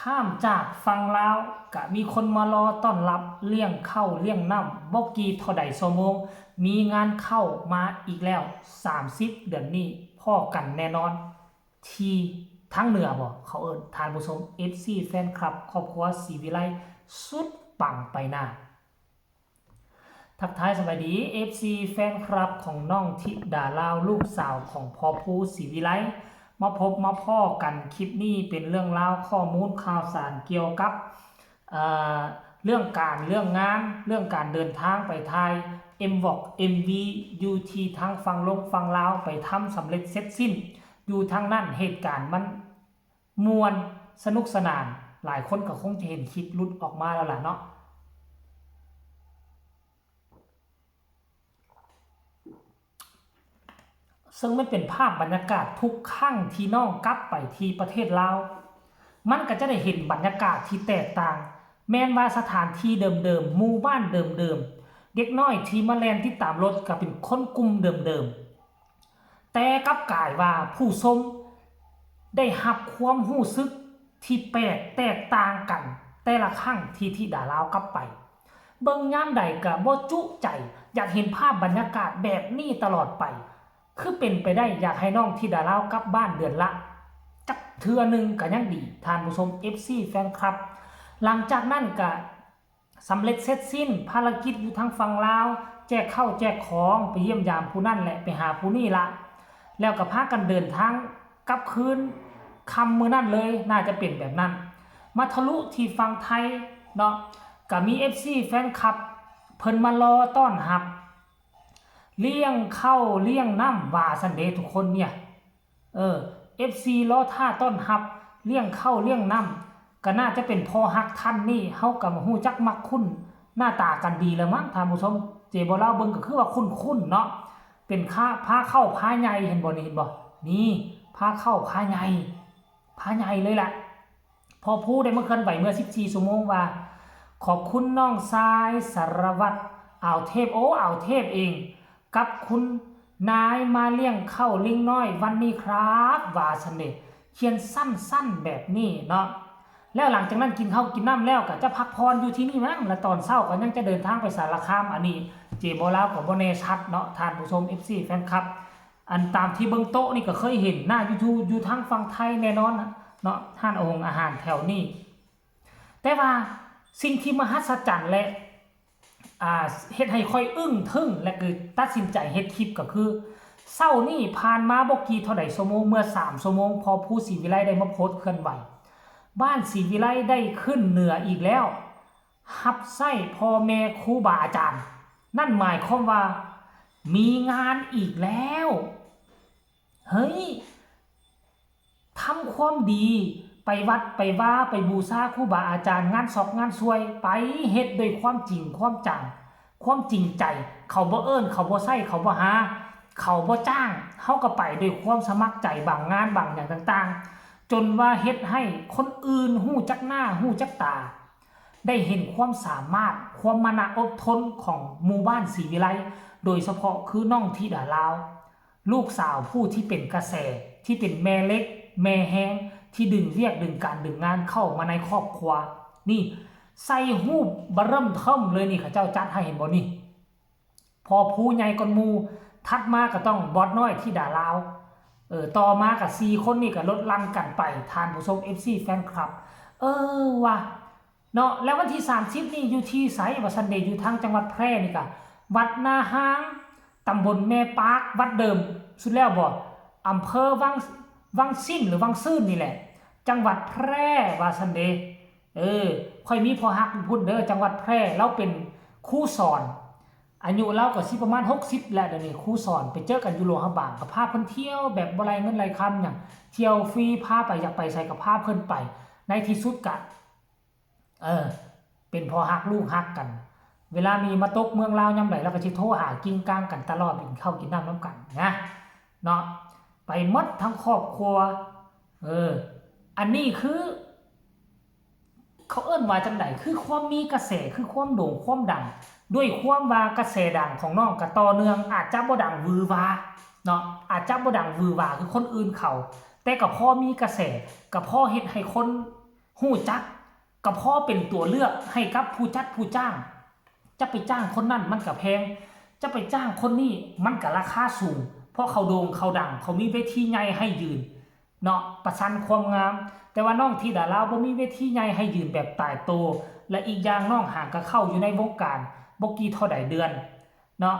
ຂ້າມຈາກຝັ່ງລາວ ກະມີຄົນມາລໍຕ້ອນຮັບ ລ້ຽງເຂົ້າລ້ຽງນ້ຳ ບໍ່ກີ່ເທົ່າໃດຊົ່ວໂມງ ມີງານເຂົ້າມາອີກແລ້ວ ສາມສິບ ເດືອນນີ້ ພໍ້ກັນແນ່ນອນ ທີ່ທາງເໜືອບໍ ເຂົາເອີ້ນ ທ່ານຜູ້ຊົມ ເອັຟຊີ ແຟນຄລັບ ຄອບຄົວສີວິໄລ ສຸດປັງໄປໜ້າ. ທັກທາຍສະບາຍດີ ເອັຟຊີ ແຟນຄລັບຂອງນ້ອງທິດາລາວ ລູກສາວຂອງພໍ່ພູສີວິໄລ ມາພົບມາພໍ້ກັນ ຄລິບນີ້ເປັນເລື່ອງລາວ ຂໍ້ມູນຂ່າວສານກ່ຽວກັບ ເອີ ເລື່ອງການເລື່ອງງານ ເລື່ອງການເດີນທາງໄປຖ່າຍ ເອັມ ວອກ ເອັມ ວີ ຢູ່ທີ່ທາງຝັ່ງລົງຝັ່ງລາວ ໄປທຳສຳເລັດເສັດສິ້ນ ຢູ່ທາງນັ້ນ ເຫດການມັນ ມ່ວນ ສະໜຸກສະໜານ ຫຼາຍຄົນກໍຄົງຈະເຫັນຄລິບຫຼຸດອອກມາແລ້ວລະເນາະ ເຊິ່ງມັນເປັນພາບບັນຍາກາດທຸກຄັ້ງທີ່ນ້ອງກັບໄປທີ່ປະເທດລາວ ມັນກໍຈະໄດ້ເຫັນບັນຍາກາດທີ່ແຕກຕ່າງ ແມ່ນວ່າສະຖານທີ່ເດີມໆ ໝູ່ບ້ານເດີມໆ ເດັກນ້ອຍທີ່ມາແລ່ນຕິດຕາມລົດກໍເປັນຄົນກຸ່ມເດີມໆ. ແຕ່ກັບກາຍວ່າຜູ້ຊົມໄດ້ຮັບຄວາມຮູ້ສຶກທີ່ແປກແຕກຕ່າງກັນແຕ່ລະຄັ້ງທີ່ທິດາລາວກັບໄປ. ເບິ່ງຍາມໃດກະບໍ່ຈຸໃຈ ຢາກເຫັນພາບບັນຍາກາດແບບນີ້ຕະຫຼອດໄປ. ຄືເປັນໄປໄດ້ ຢາກໃຫ້ນ້ອງທິດາລາວກັບບ້ານເດືອນລະຈັກເທື່ອໜຶ່ງກະຍັງດີ ທ່ານຜູ້ຊົມ ເອັຟຊີ ແຟນຄລັບ. ຫຼັງຈາກນັ້ນກະ ສຳເລັດເສັດສິ້ນພາລະກິດຢູ່ທາງຝັ່ງລາວ ແຈກເຂົ້າແຈກຂອງ ໄປຢ້ຽມຢາມຜູ້ນັ້ນແຫຼະ ໄປຫາຜູ້ນີ້ລະ ແລ້ວກໍພາກັນເດີນທາງກັບຄືນຄ່ຳມື້ນັ້ນເລີຍ ໜ້າຈະເປັນແບບນັ້ນ. ມາທະລຸທີ່ຝັ່ງໄທເນາະ ກໍມີເອັຟຊີແຟນຄລັບເພິ່ນມາລໍຕ້ອນຮັບ ລ້ຽງເຂົ້າລ້ຽງນ້ຳວ່າຊັ້ນເດ ທຸກຄົນເນຍ. ເອີ ເອັຟຊີລໍຖ້າຕ້ອນຮັບ ລ້ຽງເຂົ້າລ້ຽງນ້ຳ ກໍໜ້າຈະເປັນພໍ່ຮັກທ່ານນີ້ ເຮົາກໍຮູ້ຈັກມັກຄຸ້ນໜ້າຕາກັນດີແລ້ວມັ້ງທ່ານຜູ້ຊົມ. ເຈບໍ່ລາວເບິ່ງກໍຄືວ່າຄຸ້ນໆເນາະ ເປັນຂ້າ ພາເຂົ້າພາໃຫຍ່ ເຫັນບໍ່ນີ້ ເຫັນບໍ່ ນີ້ ພາເຂົ້າພາໃຫຍ່ ພາໃຫຍ່ເລີຍລະ. ພໍ່ພູໄດ້ມາເຄື່ອນໄຫວເມື່ອສິບສີ່ຊົ່ວໂມງວ່າ ຂອບຄຸນນ້ອງຊາຍສາລະວັດ ອ່າວເທບ ໂອ້ ອ່າວເທບເອງ ກັບຄຸນນາຍມາລ້ຽງເຂົ້າລິງນ້ອຍວັນນີ້ຄຣັບ ວ່າຊັ້ນເດ ຂຽນສັ້ນໆແບບນີ້ເນາະ. ແລ້ວຫຼັງຈາກນັ້ນກິນເຂົ້າກິນນ້ຳແລ້ວ ກໍຈະພັກຜ່ອນຢູ່ທີ່ນີ້ມັ້ງ ແລະຕອນເຊົ້າກໍຍັງຈະເດີນທາງໄປສາລະຄາມ. ອັນນີ້ເຈບໍ່ລາວກໍບໍ່ແນ່ຊັດເນາະ ທ່ານຜູ້ຊົມ ເອັຟຊີ ແຟນຄລັບ. ອັນຕາມທີ່ເບິ່ງໂຕະນີ້ກໍເຄີຍເຫັນໜ້າຢູ່ ຢູ່ທາງຝັ່ງໄທແນ່ນອນເນາະ ຮ້ານອາຫົງອາຫານແຖວນີ້. ແຕ່ວ່າສິ່ງທີ່ມະຫັດສະຈັນ ແລະ ອ່າ ເຮັດໃຫ້ຂ້ອຍອຶ້ງທຶ້ງ ແລະ ກໍຕັດສິນໃຈເຮັດຄລິບກໍຄື ເຊົ້ານີ້ຜ່ານມາບໍ່ກີ່ເທົ່າໃດຊົ່ວໂມງ ເມື່ອສາມຊົ່ວໂມງ ພໍ່ພູສີວິໄລໄດ້ມາໂພສເຄື່ອນໄຫວ ບ້ານສີວິໄລໄດ້ຂຶ້ນເໜືອອີກແລ້ວ ຮັບໃຊ້ພໍ່ແມ່ຄູບາອາຈານ ນັ້ນໝາຍຄວາມວ່າມີງານອີກແລ້ວ. ເຮີ້ຍ ທຳຄວາມດີ ໄປວັດໄປວາ ໄປບູຊາຄູບາອາຈານ ງານຊອກງານຊ່ວຍ ໄປເຮັດດ້ວຍຄວາມຈິງຄວາມຈັງ ຄວາມຈິງໃຈ. ເຂົາບໍ່ເອີ້ນ ເຂົາບໍ່ໃຊ້ ເຂົາບໍ່ຫາ ເຂົາບໍ່ຈ້າງ ເຮົາກໍໄປດ້ວຍຄວາມສະໝັກໃຈ ບາງງານບາງຫຍັງຕ່າງໆ ຈົນວ່າເຮັດໃຫ້ຄົນອື່ນຮູ້ຈັກໜ້າຮູ້ຈັກຕາ ໄດ້ເຫັນຄວາມສາມາດ ຄວາມມານະອົດທົນຂອງໝູ່ບ້ານສີວິໄລ ໂດຍສະເພາະຄືນ້ອງທິດາລາວ ລູກສາວຜູ້ທີ່ເປັນກະແສ ທີ່ເປັນແມ່ເຫຼັກແມ່ແຮງ ທີ່ດຶງວຽກດຶງການດຶງງານເຂົ້າມາໃນຄອບຄົວນີ້ ໃສ່ຮູບບະເລີ່ມເທີມເລີຍນີ້ ເຂົາເຈົ້າຈັດໃຫ້ ເຫັນບໍ່ນີ້ ພໍ່ຜູ້ໃຫຍ່ກ່ອນໝູ່ ຖັດມາກໍຕ້ອງບອດນ້ອຍທິດາລາວ ເອີ ຕໍ່ມາກໍສີ່ຄົນນີ້ກໍລົດຫຼັ່ງກັນໄປ ທ່ານຜູ້ຊົມ ເອັຟຊີ ແຟນຄລັບ ເອີ ວ່າ ເນາະ ແລ້ວວັນທີສາມສິບນີ້ຢູ່ທີ່ໃສວ່າຊັ້ນເດ ຢູ່ທາງຈັງຫວັດແພ່ນີ້ກະ ວັດນາຮາງ ຕຳບົນແມ່ປາກ ວັດເດີມ ສຸດແລ້ວບໍ ອຳເພີວັງ ວັງຊິ້ນ ຫຼື ວັງຊືນນີ້ແຫຼະ ຈັງຫວັດແພ່ວ່າຊັ້ນເດ. ເອີ ຂ້ອຍມີພໍ່ຮັກຢູ່ພຸ້ນເດີ ຈັງຫວັດແພ່ ລາວເປັນຄູສອນ ອາຍຸລາວກໍຊິປະມານຫົກສິບແລ້ວ ດຽວນີ້ຄູສອນ ໄປເຈີກັນຢູ່ຫຼວງພະບາງ ກໍພາເພິ່ນທ່ຽວແບບບໍ່ໄລ່ເງິນໄລ່ຄຳຫຍັງ ທ່ຽວຟຣີ ພາໄປ ຢາກໄປໃສກໍພາເພິ່ນໄປ ໃນທີ່ສຸດກະ ເອີ ເປັນພໍ່ຮັກລູກຮັກກັນ ເວລາມີມາຕົກເມືອງລາວຍາມໃດ ລາວກໍຊິໂທຫາກິ້ງກ້າງກັນຕະຫຼອດ ໄປກິນເຂົ້າກິນນ້ຳນຳກັນນະ ເນາະ ໄປໝົດທັງຄອບຄົວ. ເອີ ອັນນີ້ຄື ເຂົາເອີ້ນວ່າຈັ່ງໃດ ຄືຄວາມມີກະແສ ຄືຄວາມໂດ່ງຄວາມດັງ ດ້ວຍຄວາມວ່າກະແສດັງຂອງນ້ອງກະຕໍ່ເນື່ອງ ອາດຈະບໍ່ດັງຫວືຫວາເນາະ ອາດຈະບໍ່ດັງຫວືຫວາຄືຄົນອື່ນເຂົາ ແຕ່ກະພໍມີກະແສ ກະພໍເຮັດໃຫ້ຄົນ ຮູ້ຈັກ ກໍພໍເປັນຕົວເລືອກໃຫ້ກັບຜູ້ຈັດຜູ້ຈ້າງ. ຈະໄປຈ້າງຄົນນັ້ນມັນກໍແພງ, ຈະໄປຈ້າງຄົນນີ້ມັນກໍລາຄາສູງ, ເພາະເຂົາໂດ່ງເຂົາດັງ, ເຂົາມີເວທີໃຫຍ່ໃຫ້ຢືນເນາະ, ປະຊັນຄວາມງາມ. ແຕ່ວ່ານ້ອງທິດາລາວບໍ່ມີເວທີໃຫຍ່ໃຫ້ຢືນແບບຕາຍໂຕ, ແລະ ອີກຢ່າງນ້ອງຫາກໍເຂົ້າຢູ່ໃນວົງການບໍ່ກີ່ເທົ່າໃດເດືອນເນາະ.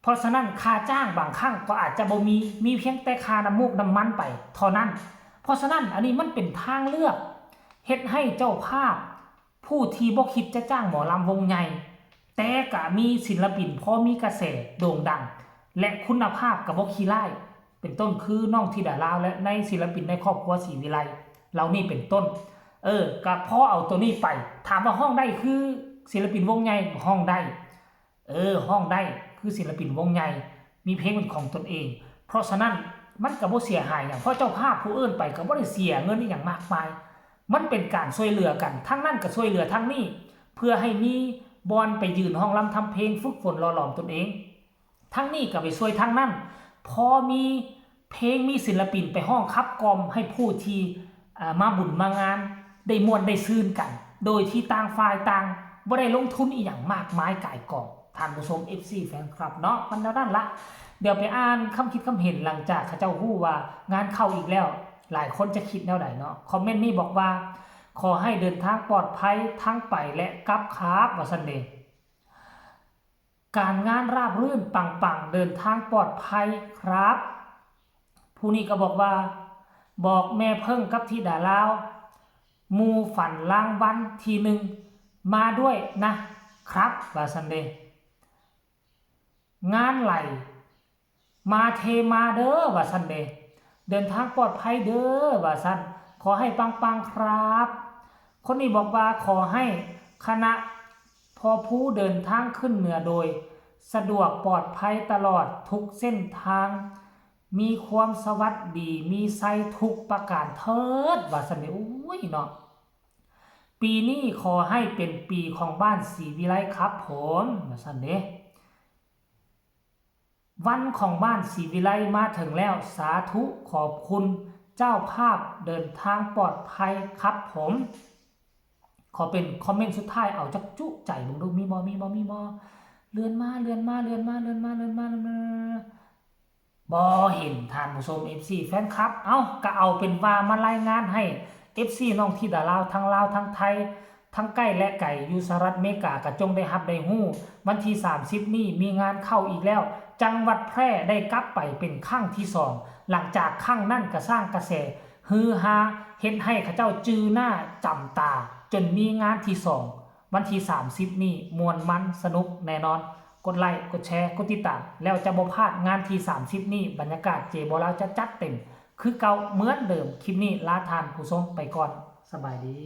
ເພາະສະນັ້ນ ຄ່າຈ້າງບາງຄັ້ງກໍອາດຈະບໍ່ມີ, ມີພຽງແຕ່ຄ່ານ້ຳມູກນ້ຳມັນໄປເທົ່ານັ້ນ. ເພາະສະນັ້ນ ອັນນີ້ມັນເປັນທາງເລືອກເຮັດໃຫ້ເຈົ້າພາບຜູ້ທີ່ບໍ່ຄິດຈະຈ້າງໝໍລຳວົງໃຫຍ່ ແຕ່ກະມີສິນລະປິນພໍມີກະແສໂດ່ງດັງ ແລະ ຄຸນນະພາບກະບໍ່ຂີ້ຮ້າຍ ເປັນຕົ້ນຄືນ້ອງທິດາລາວ ແລະ ໃນສິນລະປິນໃນຄອບຄົວສີວິໄລເຫຼົ່ານີ້ເປັນຕົ້ນ. ເອີ ກະພໍເອົາໂຕນີ້ໄປ. ຖາມວ່າຮ້ອງໄດ້ຄືສິນລະປິນວົງໃຫຍ່? ຮ້ອງໄດ້. ເອີ ຮ້ອງໄດ້ຄືສິນລະປິນວົງໃຫຍ່, ມີເພງເປັນຂອງຕົນເອງ. ເພາະສະນັ້ນ ມັນກໍບໍ່ເສຍຫາຍຫຍັງ, ເພາະເຈົ້າພາບຜູ້ເອີ້ນໄປກໍບໍ່ໄດ້ເສຍເງິນອີ່ຫຍັງມາກມາຍ. ມັນເປັນການຊ່ວຍເຫຼືອກັນ, ທາງນັ້ນກໍຊ່ວຍເຫຼືອທາງນີ້ ເພື່ອໃຫ້ມີບ່ອນໄປຢືນຮ້ອງລຳທຳເພງ, ຝຶກຝົນຫຼໍ່ຫຼອມຕົນເອງ. ທາງນີ້ກໍໄປຊ່ວຍທາງນັ້ນ, ພໍມີເພງ, ມີສິນລະປິນໄປຮ້ອງຂັບກ່ອມໃຫ້ຜູ້ທີ່ ອ່າ ມາບຸນມາງານໄດ້ມ່ວນໄດ້ຊື່ນກັນ ໂດຍທີ່ຕ່າງຝ່າຍຕ່າງບໍ່ໄດ້ລົງທຶນອີ່ຫຍັງມາກມາຍກາຍກອງ. ທ່ານຜູ້ຊົມ ເອັຟຊີ ແຟນຄລັບເນາະ, ມັນແນວນັ້ນລະ. ດຽວໄປອ່ານຄຳຄິດຄຳເຫັນຫຼັງຈາກເຂົາເຈົ້າຮູ້ວ່າງານເຂົ້າອີກແລ້ວ, ຫຼາຍຄົນຈະຄິດແນວໃດເນາະ? ຄອມເມັນນີ້ບອກວ່າ ຂໍໃຫ້ເດີນທາງປອດໄພທັງໄປ ແລະ ກັບຄາບ ວ່າຊັ້ນເດ. ການງານລາບລື່ນປັງໆ ເດີນທາງປອດໄພຄຣັບ. ຜູ້ນີ້ກໍບອກວ່າ ບອກແມ່ເພິ່ງກັບທິດາລາວ ໝູ່ຝັນລາງວັນທີໜຶ່ງມາດ້ວຍນະຄຣັບ ວ່າຊັ້ນເດ. ງານໄຫຼມາເທມາເດີ ວ່າຊັ້ນເດ. ເດີນທາງປອດໄພເດີ ວ່າຊັ້ນ. ຂໍໃຫ້ປັງໆຄຣັບ. ຄົນນີ້ບອກວ່າ ຂໍໃຫ້ຄະນະພໍ່ພູເດີນທາງຂຶ້ນເໜືອໂດຍສະດວກປອດໄພຕະຫຼອດທຸກເສັ້ນທາງ, ມີຄວາມສະຫວັດດີມີໄຊທຸກປະການເທີດ ວ່າຊັ້ນເດ. ໂອ້ຍເນາະ, ປີນີ້ຂໍໃຫ້ເປັນປີຂອງບ້ານສີວິໄລຄັບຜົມ ວ່າຊັ້ນເດ. ວັນຂອງບ້ານສີວິໄລມາເຖິງແລ້ວ, ສາທຸ ຂອບຄຸນເຈົ້າພາບ, ເດີນທາງປອດໄພຄັບຜົມ. ຂໍເປັນຄອມເມັນສຸດທ້າຍ ເອົາຈັກຈຸໃຈເບິ່ງດູ ມີບໍ່ ມີບໍ່ ມີບໍ່? ເລື່ອນມາ ເລື່ອນມາ ເລື່ອນມາ ເລື່ອນມາ ເລື່ອນມາ ເລື່ອນມາ ບໍ່ເຫັນ. ທ່ານຜູ້ຊົມ ເອັຟຊີ ແຟນຄລັບ, ເອົ້າ ກະເອົາເປັນວ່າມາລາຍງານໃຫ້ ເອັຟຊີ ນ້ອງທິດາລາວ ທັງລາວ ທັງໄທ ທັງໃກ້ ແລະ ໄກ ຢູ່ສະຫະລັດອາເມລິກາ ກະຈົ່ງໄດ້ຮັບໄດ້ຮູ້. ວັນທີສາມສິບນີ້ມີງານເຂົ້າອີກແລ້ວ, ຈັງຫວັດແພ່ໄດ້ກັບໄປເປັນຄັ້ງທີສອງ. ຫຼັງຈາກຄັ້ງນັ້ນກະສ້າງກະແສ ຮືຮາ ເຮັດໃຫ້ເຂົາເຈົ້າຈື່ໜ້າຈຳຕາ ຈົນມີງານທີສອງ ວັນທີສາມສິບນີ້ ມ່ວນມັນສະໜຸກແນ່ນອນ. ກົດໄລ ກົດແຊ ກົດຕິດຕາມ ແລ້ວຈະບໍ່ພາດງານທີສາມສິບນີ້. ບັນຍາກາດເຈໂບລາວຈະຈັດເຕັມຄືເກົ່າເໝືອນເດີມ. ຄລິບນີ້ລາທ່ານຜູ້ຊົມໄປກ່ອນ. ສະບາຍດີ.